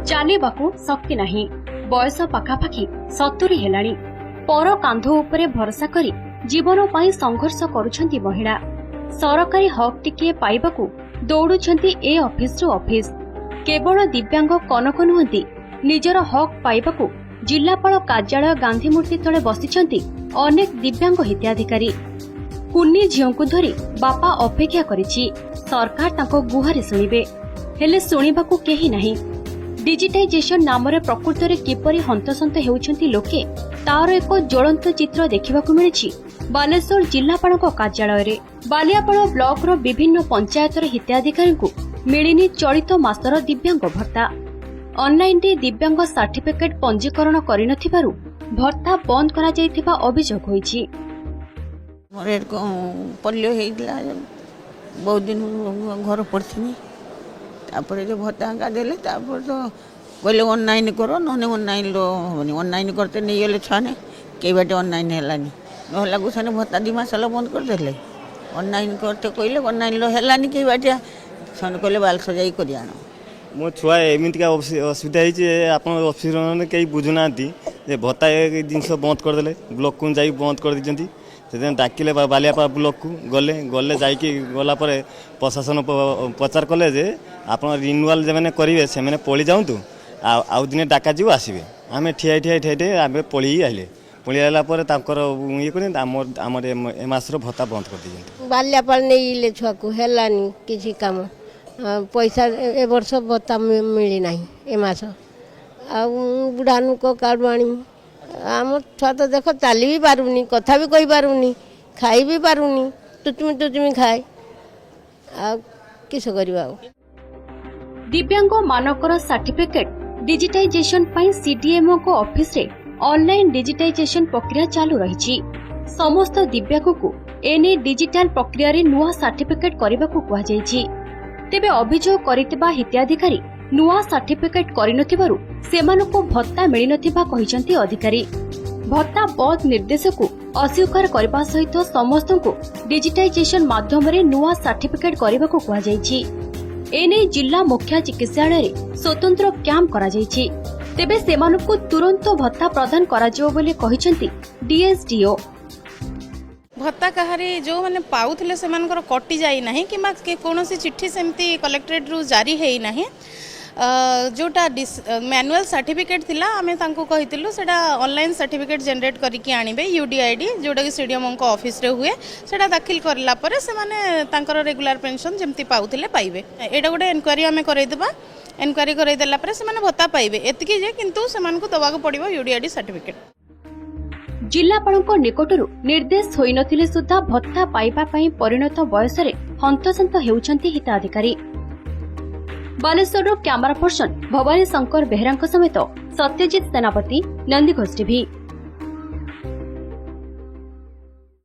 ଚାଲିବାକୁ ଶକ୍ତି ନାହିଁ। ବୟସ ପାଖାପାଖି 70 ହେଲାଣି। ପର କାନ୍ଧ ଉପରେ ଭରସା କରି ଜୀବନ ପାଇଁ ସଂଘର୍ଷ କରୁଛନ୍ତି ମହିଳା। ସରକାରୀ ହକ୍ ଟିକିଏ ପାଇବାକୁ ଦୌଡୁଛନ୍ତି ଏ ଅଫିସରୁ ଅଫିସ। କେବଳ ଦିବ୍ୟାଙ୍ଗ କନକ ନୁହନ୍ତି, ନିଜର ହକ୍ ପାଇବାକୁ ଜିଲ୍ଲାପାଳ କାର୍ଯ୍ୟାଳୟ ଗାନ୍ଧୀମୂର୍ତ୍ତି ତଳେ ବସିଛନ୍ତି ଅନେକ ଦିବ୍ୟାଙ୍ଗ ହିତାଧିକାରୀ। କୁନି ଝିଅଙ୍କୁ ଧରି ବାପା ଅପେକ୍ଷା କରିଛି, ସରକାର ତାଙ୍କ ଗୁହାରି ଶୁଣିବେ। ହେଲେ ଶୁଣିବାକୁ କେହି ନାହିଁ। ଡିଜିଟାଇଜେସନ ନାମରେ ପ୍ରକୃତରେ କିପରି ହନ୍ତସନ୍ତ ହେଉଛନ୍ତି ଲୋକେ, ତାର ଏକ ଜ୍ୱଳନ୍ତ ଚିତ୍ର ଦେଖିବାକୁ ମିଳିଛି ବାଲେଶ୍ୱର ଜିଲ୍ଲାପାଳଙ୍କ କାର୍ଯ୍ୟାଳୟରେ। ବାଲିଆପାଳ ବ୍ଲକର ବିଭିନ୍ନ ପଞ୍ଚାୟତର ହିତାଧିକାରୀଙ୍କୁ ମିଳିନି ଚଳିତ ମାସର ଦିବ୍ୟାଙ୍ଗ ଭତ୍ତା। ଅନଲାଇନରେ ଦିବ୍ୟାଙ୍ଗ ସାର୍ଟିଫିକେଟ ପଞ୍ଜୀକରଣ କରିନଥିବାରୁ ଭତ୍ତା ବନ୍ଦ କରାଯାଇଥିବା ଅଭିଯୋଗ ହୋଇଛି। ମୋର ପୋଲିଓ ହେଇଥିଲା, ବହୁତ ଦିନ ଘର ପଡ଼ିଥିନି। ତାପରେ ଯେଉଁ ଭତ୍ତା ହେଙ୍କା ଦେଲେ, ତାପରେ ତ କହିଲେ ଅନଲାଇନ୍ କର, ନହେଲେ ଅନଲାଇନ୍ର ହେବନି। ଅନଲାଇନ୍ କରତେ ନେଇଗଲେ ଛୁଆନେ, କେହି ବାଟେ ଅନଲାଇନ୍ ହେଲାନି। ନହେଲାକୁ ସେମାନେ ଭତ୍ତା 2 ମାସ ହେଲା ବନ୍ଦ କରିଦେଲେ। ଅନଲାଇନ୍ କରତେ କହିଲେ, ଅନଲାଇନ୍ର ହେଲାନି କେହି ବାଟିଆ। ସେମାନେ କହିଲେ ବାଲେଶ୍ୱର ଯାଇ କରି ଆଣ। ମୋ ଛୁଆ ଏମିତିକା ଅସୁବିଧା ହେଇଛି ଯେ ଆପଣ ଅଫିସରମାନେ କେହି ବୁଝୁନାହାନ୍ତି ଯେ ଭତ୍ତା ଏ ଜିନିଷ ବନ୍ଦ କରିଦେଲେ। ବ୍ଲକକୁ ଯାଇକି ବନ୍ଦ କରିଦେଇଛନ୍ତି। ସେଥିପାଇଁ ଡାକିଲେ, ବାଲିଆପାଳ ବ୍ଲକକୁ ଗଲେ। ଗଲେ ଯାଇକି ଗଲା ପରେ ପ୍ରଶାସନ ପଚାର କଲେ ଯେ ଆପଣ ରିନ୍ୟୁଆଲ୍ ଯେଉଁମାନେ କରିବେ ସେମାନେ ପଳେଇ ଯାଆନ୍ତୁ, ଆଉ ଦିନେ ଡାକାଯିବ, ଆସିବେ। ଆମେ ଠିଆ ଠିଆ ଠିଆ ଠିଆ ଆମେ ପଳେଇ ଆଇଲେ। ପଳେଇ ଆଇଲା ପରେ ତାଙ୍କର ଇଏ କରି ଆମର ଏ ମାସର ଭତ୍ତା ବନ୍ଦ କରିଦେଇଛନ୍ତି। ବାଲିଆପାଳ ନେଇଲେ ଛୁଆକୁ, ହେଲାନି କିଛି କାମ। ଆଉ ପଇସା ଏ ବର୍ଷ ଭତ୍ତା ମିଳିନାହିଁ ଏ ମାସ। ଆଉ ମୁଁ ବୁଢ଼ା ଲୋକ, କାଠୁ ଆଣିବି? ଆମ ଛୁଆ ତ ଦେଖ, ଚାଲି ବି ପାରୁନି, କଥା ବି କହିପାରୁନି, ଖାଇ ବି ପାରୁନି, ତୁଚୁମି ତୁଚୁମି ଖାଏ। ଆଉ କିସ କରିବା ଆଉ? ଦିବ୍ୟାଙ୍ଗ ମାନଙ୍କର ସାର୍ଟିଫିକେଟ ଡିଜିଟାଇଜେସନ ପାଇଁ ସିଡିଏମ୍ଓଙ୍କ ଅଫିସରେ ଅନଲାଇନ ଡିଜିଟାଇଜେସନ ପ୍ରକ୍ରିୟା ଚାଲୁ ରହିଛି। ସମସ୍ତ ଦିବ୍ୟାଙ୍ଗଙ୍କୁ ଏନେଇ ଡିଜିଟାଲ ପ୍ରକ୍ରିୟାରେ ନୂଆ ସାର୍ଟିଫିକେଟ କରିବାକୁ କୁହାଯାଇଛି। ତେବେ ଅଭିଯୋଗ କରିଥିବା ହିତାଧିକାରୀ ନୂଆ ସାର୍ଟିଫିକେଟ କରିନଥିବାରୁ ସେମାନଙ୍କୁ ଭତ୍ତା ମିଳିନଥିବା କହିଛନ୍ତି ଅଧିକାରୀ। ଭତ୍ତା ବନ୍ଦ ନିର୍ଦ୍ଦେଶକୁ ଅସ୍ୱୀକାର କରିବା ସହିତ ସମସ୍ତଙ୍କୁ ଡିଜିଟାଇଜେସନ ମାଧ୍ୟମରେ ନୂଆ ସାର୍ଟିଫିକେଟ କରିବାକୁ କୁହାଯାଇଛି। ଏନେଇ ଜିଲ୍ଲା ମୁଖ୍ୟ ଚିକିତ୍ସାଳୟରେ ସ୍ୱତନ୍ତ୍ର କ୍ୟାମ୍ପ କରାଯାଇଛି। ତେବେ ସେମାନଙ୍କୁ ତୁରନ୍ତ ଭତ୍ତା ପ୍ରଦାନ କରାଯିବ ବୋଲି କହିଛନ୍ତି ଡିଏସଡିଓ। ଭତ୍ତା କାହାରି ଯେଉଁମାନେ ପାଉଥିଲେ ସେମାନଙ୍କର କଟି ଯାଇନାହିଁ କିମ୍ବା କୌଣସି ଚିଠି ସେମିତି କଲେକ୍ଟରେଟରୁ ଜାରି ହେଇନାହିଁ। ଯେଉଁଟା ମ୍ୟାନୁଆଲ୍ ସାର୍ଟିଫିକେଟ୍ ଥିଲା, ଆମେ ତାଙ୍କୁ କହିଥିଲୁ ସେଇଟା ଅନଲାଇନ୍ ସାର୍ଟିଫିକେଟ୍ ଜେନେରେଟ୍ କରିକି ଆଣିବେ। ୟୁଡିଆଇଡି ଯେଉଁଟାକି ସିଡିଏମ୍ଓଙ୍କ ଅଫିସରେ ହୁଏ, ସେଇଟା ଦାଖିଲ କରିଲା ପରେ ସେମାନେ ତାଙ୍କର ରେଗୁଲାର ପେନସନ୍ ଯେମିତି ପାଉଥିଲେ ପାଇବେ। ଏଇଟା ଗୋଟେ ଏନକ୍ୱାରି ଆମେ କରେଇଦେବା। ଏନକ୍ୱାରି କରେଇଦେଲା ପରେ ସେମାନେ ଭତ୍ତା ପାଇବେ। ଏତିକି ଯେ କିନ୍ତୁ ସେମାନଙ୍କୁ ଦେବାକୁ ପଡ଼ିବ ୟୁଡିଆଇଡି ସାର୍ଟିଫିକେଟ୍। ଜିଲ୍ଲାପାଳଙ୍କ ନିକଟରୁ ନିର୍ଦ୍ଦେଶ ହୋଇନଥିଲେ ସୁଦ୍ଧା ଭତ୍ତା ପାଇବା ପାଇଁ ପରିଣତ ବୟସରେ ହନ୍ତସନ୍ତ ହେଉଛନ୍ତି ହିତାଧିକାରୀ। ବାଲେଶ୍ୱରରୁ କ୍ୟାମେରା ପର୍ସନ ଭବାନୀ ଶଙ୍କର ବେହେରାଙ୍କ ସମେତ ସତ୍ୟଜିତ ସେନାପତି, ନନ୍ଦିଘୋଷ ଟିଭି।